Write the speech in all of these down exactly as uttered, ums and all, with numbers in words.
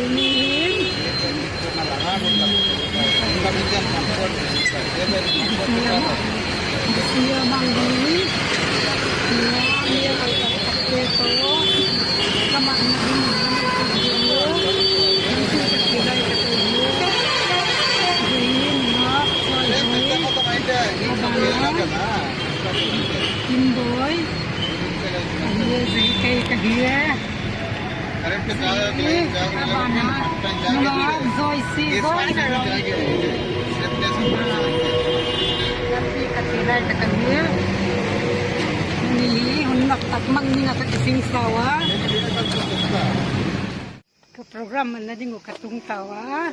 Ni hin. Bisi a mang ding. Ni a kal tak tak te to. Ka mang ding. Ni ka kilai ka to. Ni ma sa ni. Abana. Kimboi. Ahi, zia kei ka hi e. Abana, nunga Joyce, Joyce. Lampi ka ti lai tak a ni. Ni hun nak tak mang ni na ka kising sau a. Ka program man na ding uh ka tung tau a.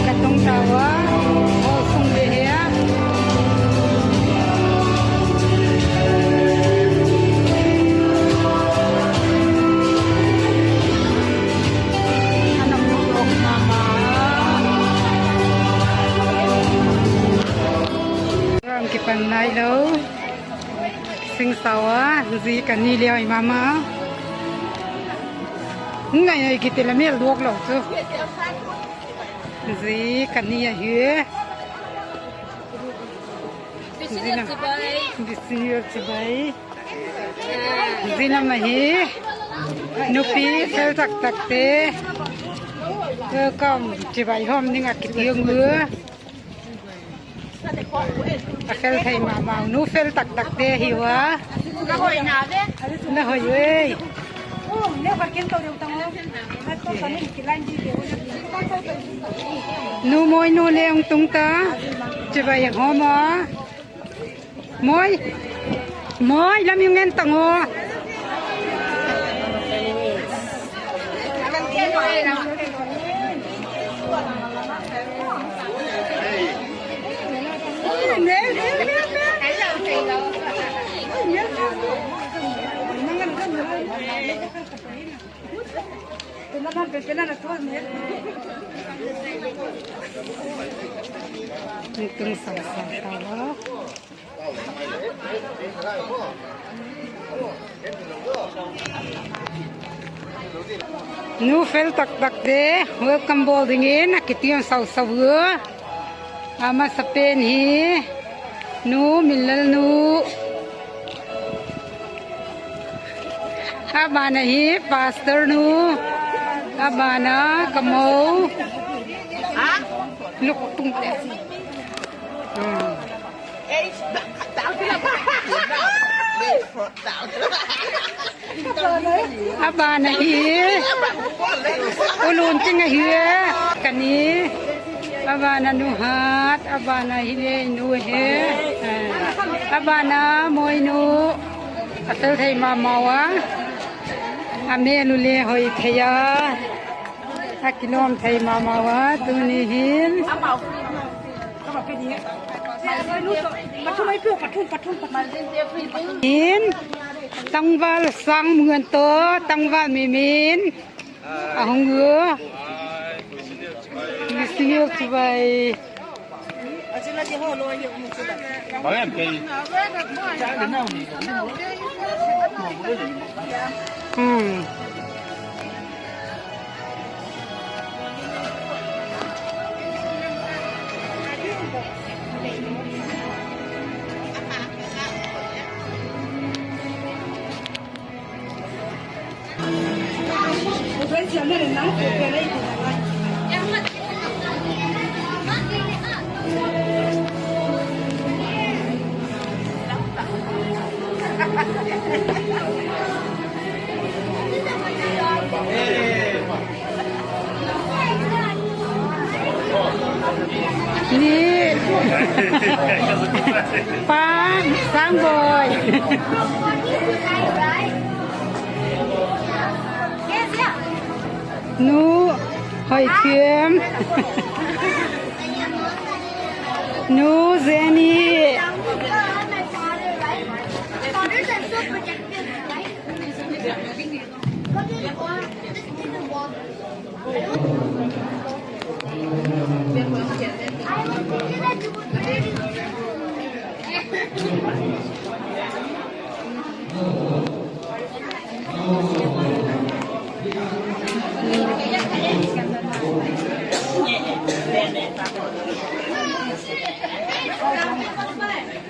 Ka tung tau a, hall sung le hi a. Ana mu lawk ma ma. Ram kipan nai lo. Sing sau a, zi ka ni liau i ma ma. Ngai ai kiti la mel duak lo chu. Zi ka ni ahi. Zi lam. Zi lam ahi. Nupi fel tak tak te. Welcome chibai hawm ding a kiti ung u. A fel thei ma ma, nu fel tak tak te hi ua. Na hoi ei. Nu Moinu le hung tung ta. Chibai hawm a. Moi. Moi, lam i ngen tang u. Tung sang sang ta lo. Nu fel tak tak te welcome bawl dingin a kitiam sau sau u. A masapen hi Nu Minlal nu. A ban a hi pastor nu. A ban a ka mo. Luk tung te. A ban a hi U Lunting ahi e, ka ni. A ban a Nu Hat, a ban a hi le Nu he. A ban a Moinu, a fel thei ma mau a. A mêl u le hoi thei a. A kilawm thei ma mau a, tuni hin. In, tangval Sangmuan tawh tangval Mimin a hung u. Misiniu chibai. Hmm. Ni. Pa Sangboi. Nu Hoi thiam. Nu Jenny.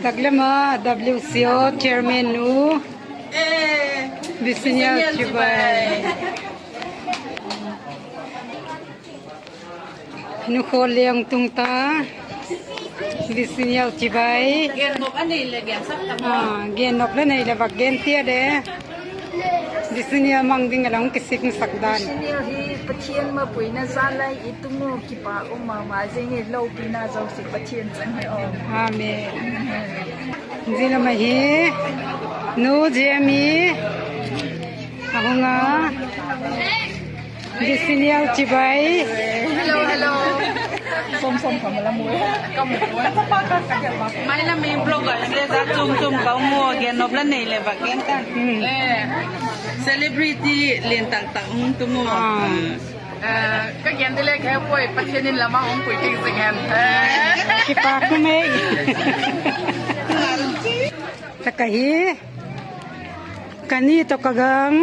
Taklam a W C O chairman nu, Bisinial Chibai. Nu khaw leng tung ta, Bisinial Chibai. Gen nop la nei leh vak gen tia de. Bisinial mang ding a la hung kisingsak dan. Bisinial hi Pathian mapuina zan lai i tung u, kipak um ma ma zing i, lopina zosia Pathian chang hi aw. Amen. Zia lam ahi, Nu Jamie a hung a. Bisinial Chibai. Hello, hello. Som som kam la mu. Mai lam i blogger le za chum chum ka mu, gen nop la nei leh vak gen ta. Celebrity lian tak tak hung tung u. Ka gen di le khe poi, Pathian in lam a hung pui ting sing hen. Kipak um e. Tak ahi. Ka ni tawh ka gang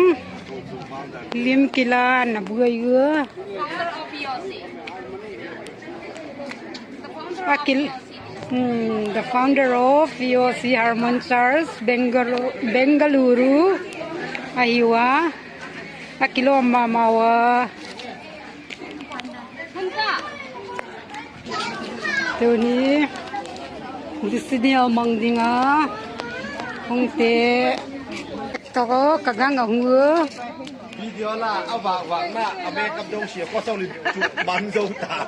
lim kilan a buai ua. A kil, the founder of E O C Harmon Church, Bengaluru ahi ua. A kilawm ma ma ua. Tuni Bisinial mang ding a hung te tawh ka gang a hung u. Video la a vak vak na a makeup dong sia ko sau lin chu man zo ta.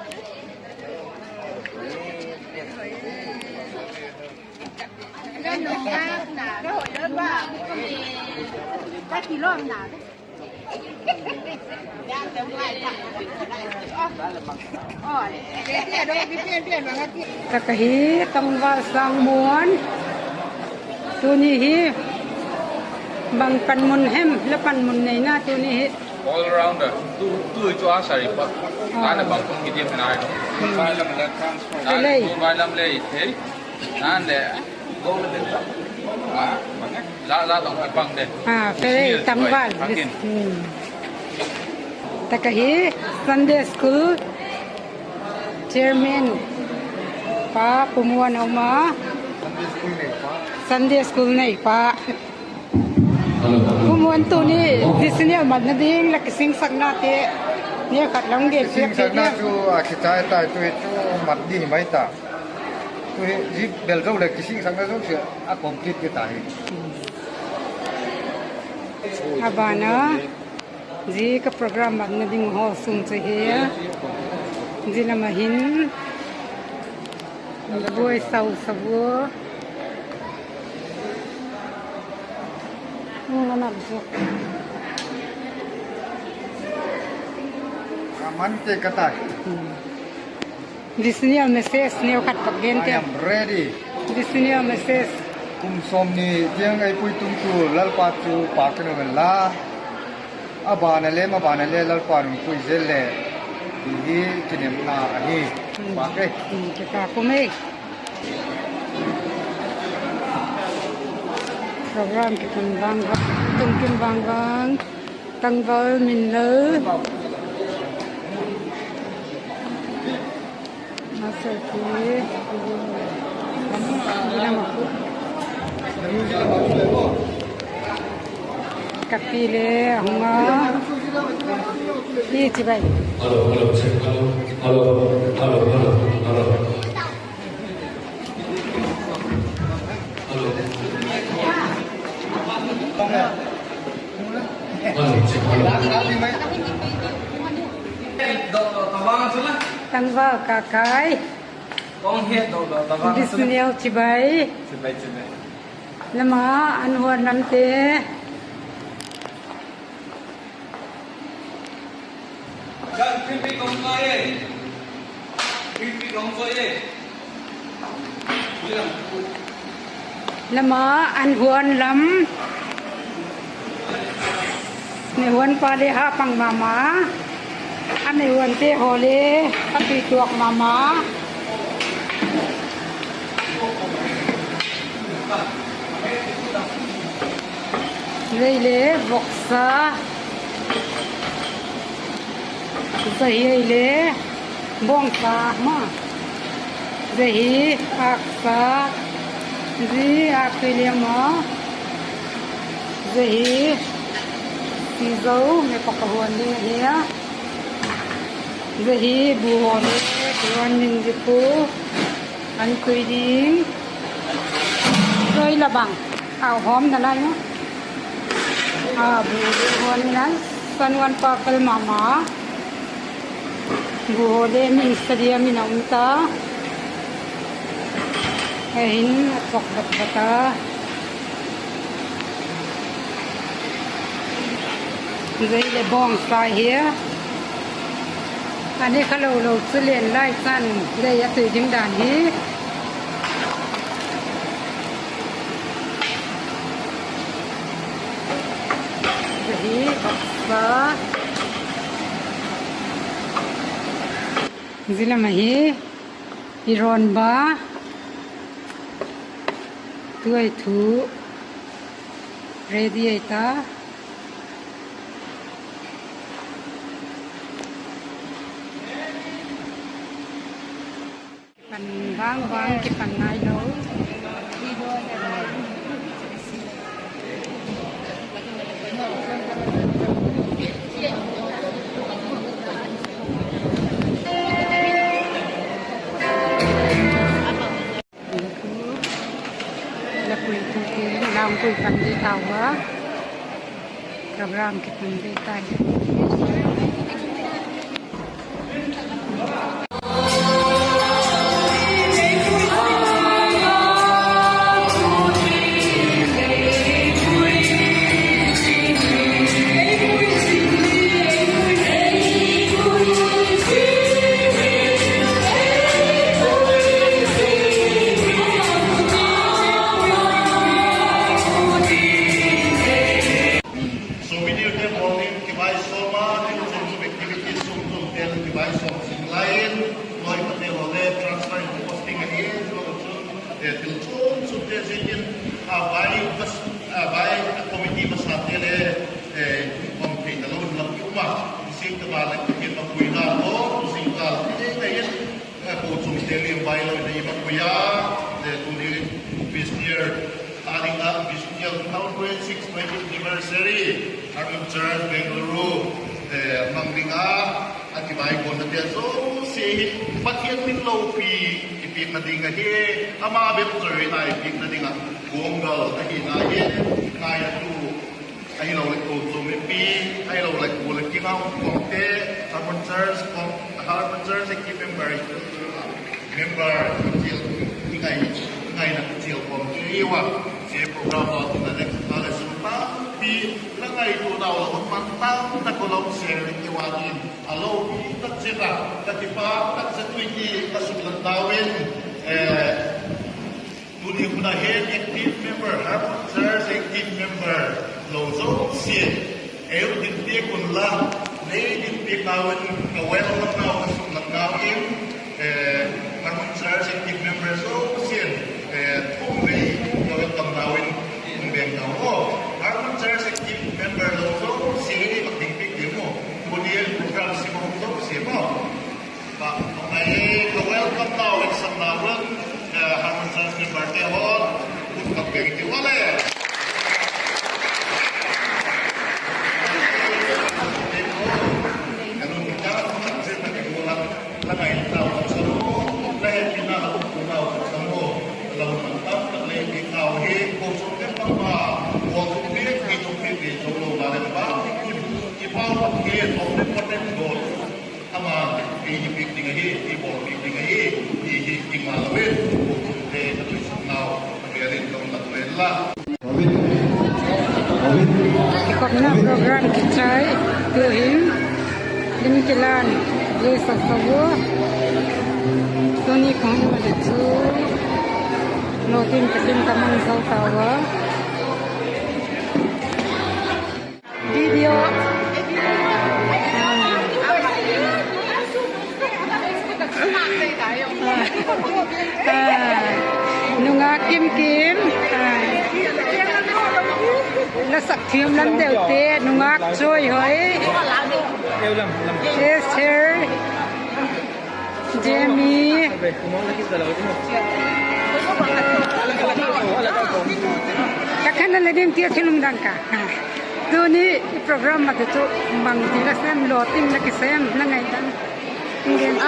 Tak ahi, tangval sangmuan. Tuni hi bang panmun hem, la panmun neina tuni hi. All rounder. Tu, tu chu a sari pa. Ana bang kong kidim nai lo. Vai lam le transfer. Vai lam le thei. Nan le. Go le. Za, za dong ka pang de. Ah, fere tangval. Tak ahi Sunday School Chairman pa Pu Muan a um a. Sunday School nei pa. Pu Muan, tuni Bisinial matna ding la kisingsakna te neu khat la hung gen piak thei diam? Kisingsakna chu a kichai tai, tu hi chu mat di hi mai ta. Tu hi zia bel zo le kisingsakna zosia a complete ta hi. A ban a, zia ka program matna ding haw sung chu hi, zia lam a hin buai sau sa ua. Ka man te ka tai. Bisinial message neu khat vak gen te. I am ready. Bisinial message. Kum sawmni tiang ei puitung tu Lalpa chu pâk in um hen la. A ban a le, a ban a le Lalpa'n hun pui zel le, ti hi kinepna ahi. Pâk e. Kipak um e. Program kitun vang vang, tum kim vang vang, tangval min lal. Ka pi le a hung a. Pi Chibai. Hello, hello, check, hello, hello, hello, hello, hello. Tangval Kakai. Bisinial Chibai. Lam a an huan lam te. Lama an huan lam, meihuanpa le ha pang mama, a meihuante haw le a tui tuak mama. Zai le voksa, zai le bawngsa ma, zai âksa, zai âk tui le ma, zai sizo me paka huan ding hi a, zai bu haw le huan ding zi pu an tui ding. Zai la bang au hawm na lai na, a bu le huan in a, sanuan pa kal mama. Bu haw le min sadia min a um ta, a hin a chawk vat vat a. Zai le bawngsa hi a, a ne kha lo lo chu len lai chan zai a tui ding dan hi. Zai hi voksa, zai lam ahi, i rawn ba, tuai thu, ready ai ta. Kipan vang vang kipan nai lo. La pui tu ke, la pui pan de tau a, program kipan de tai. Souvenir te bawl in kivai sawm a, tin chung activity sung tung tel kivai sawm zing lai in, loi pa te haw le transfer in posting ahi, lo chu, eh, thil chuam chuam te zing in, a vai, a vai committee masa te le, eh, um thei ta lo in lam ki um a, zing ta ba le ki ma pui na lo, zing ta le ki nei in, eh, ko chung te lim vai lo in i ma pui a, eh, tuni Biennial, a ding a Biennial two thousand twenty-six twenty anniversary, Harmon Church Bengaluru, eh, mang ding a, a kivaipuanna te zosia hi Pathian min lopi i piakna ding ahi, ama bep chawina i piakna ding a, guanggal ahi na hi, ngaina tu, ahiloleh kochuam mipi, ahiloleh kua le kingau kawmte, Harmon Church kawm, Harmon Church active member, member chial, i ngai, i ngaina chial kawm chu i va, zia program lo tin a next a le sung tampi, la ngaitua dau lo hun man tam tak ko lo share in i va in, a lopi tak zia ka, ka kipak tak zia tui ti ka suklat dau in, eh, tuni hun a hin active member, Harmon Church active member lo zosia, ei u dinpiak unla, lei dinpiak nau in, ka welcome nau, ka suklat nau in, eh, Harmon Church active member zosia'n, eh, thum vei ka welcome nau in, in beng nau aw. Harmon Church active member lo zosia hi bak dinpiak ding u. Tuni program sim a um zosia maw. Ka, ka welcome nau, welcome nau, eh, Harmon Church member te haw, ut ka peng ti ua le. Ama ei piak ding ahi, ei bawlpiak ding ahi, ti hi kingalo in, kochuamte ka tuisak nau, ka bel in ka hun la tu hen la. Kikopna program kichai, tu'hin Lim kilan, zui sak sak u. Tuni kong ma le chu. Lo tin ka tin ka mang zo ta ua. Video. Ah, nungak Kim Kim. Ah. La sak thiam lam deu te, nungak Choi Hoi. Esther. Jamie. Ka khan a le ding tia thil um dang ka. Tuni i program ma tu chu bangti la sem, lo tin la kisem, la ngaidan.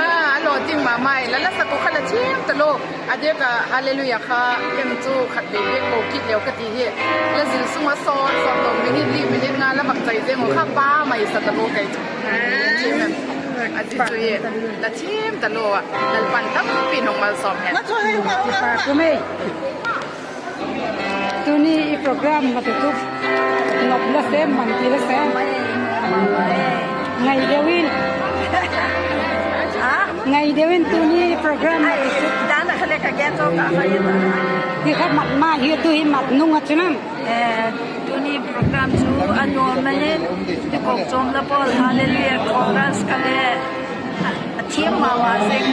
Ah, a lo tin ma mai, la la sak u kha la thiam talo. A diak a Hallelujah kha kem chu khat vei vei ko kit leu ka ti hi. La zil sung a sawt sawt to minute li minute nga la bak chai zeng u kha pa mai sa talo kai chu. Amen. A ti chu hi, la thiam talo a, Lalpa'n tampi nung malsawm hen. Tuni i program ma tu chu nop la sem, bangti la sem. Ngai deu in. Ha? Ngai deu in tuni i program ma tu chu. Dan a kha le ka gen zo ka kha ye ta. Ti kha mat ma hi tu hi mat nung a chu nam. Eh, tuni program chu a nuam a hin, i kok chawm la pawl Hallelujah chorus ka le a thiam ma ma zeng,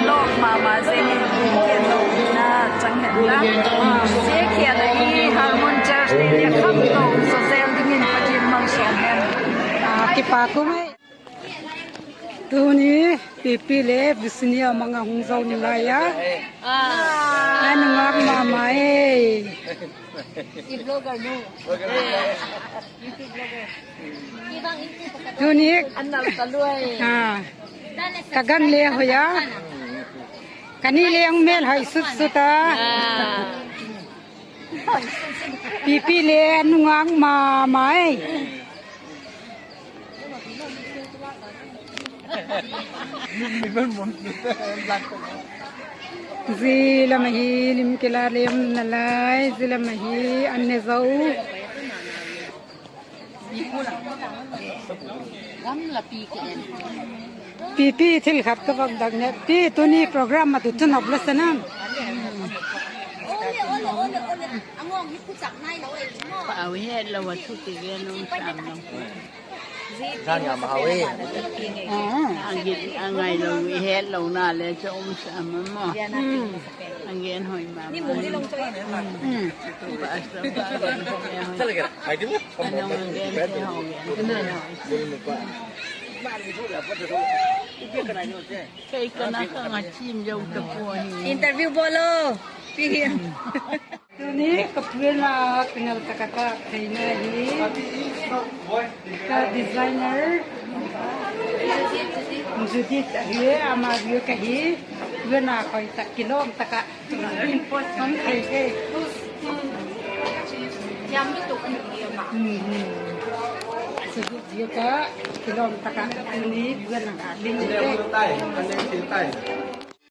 lawk ma ma zeng, i ken lo na chang hen la. Zia khia la i Harmon Church ni le kham lo zo zel dingin Pathian malsawm hen. Ah, kipak um e. Tuni Pipi le Bisinia mang a hung zo ni lai a. Ah. A nungak ma ma e. I vlogger nu. Tuni ka gan le hoi a. Ka ni le hung mêl hoi sut sut a. Pipi le a nungak ma ma e. Zia lam ahi lim kila le um nalai, zia lam ahi an ne zo. Pipi, thil khat ka vak dak ne. Pi, tuni program ma tu chu nop la sa nam? Pau het lo a thu ti gen um sam lo. Zan ngam hau e. A ngailo i het lo na le chu um sam maw. A gen hoi ma. Pastor pa gen hoi. Kei ka na ka nga chim zo ta pua hi. Interview bawl lo. Pi hin. Tuni ka puan a ka ngal tak a ka theina hi. Ka designer Judith ahi, ama view ka hi. Puan a khoi tak kilawm tak a. Post hong thei ke. Judith view ka kilawm tak a tuni puan a ka ling ke.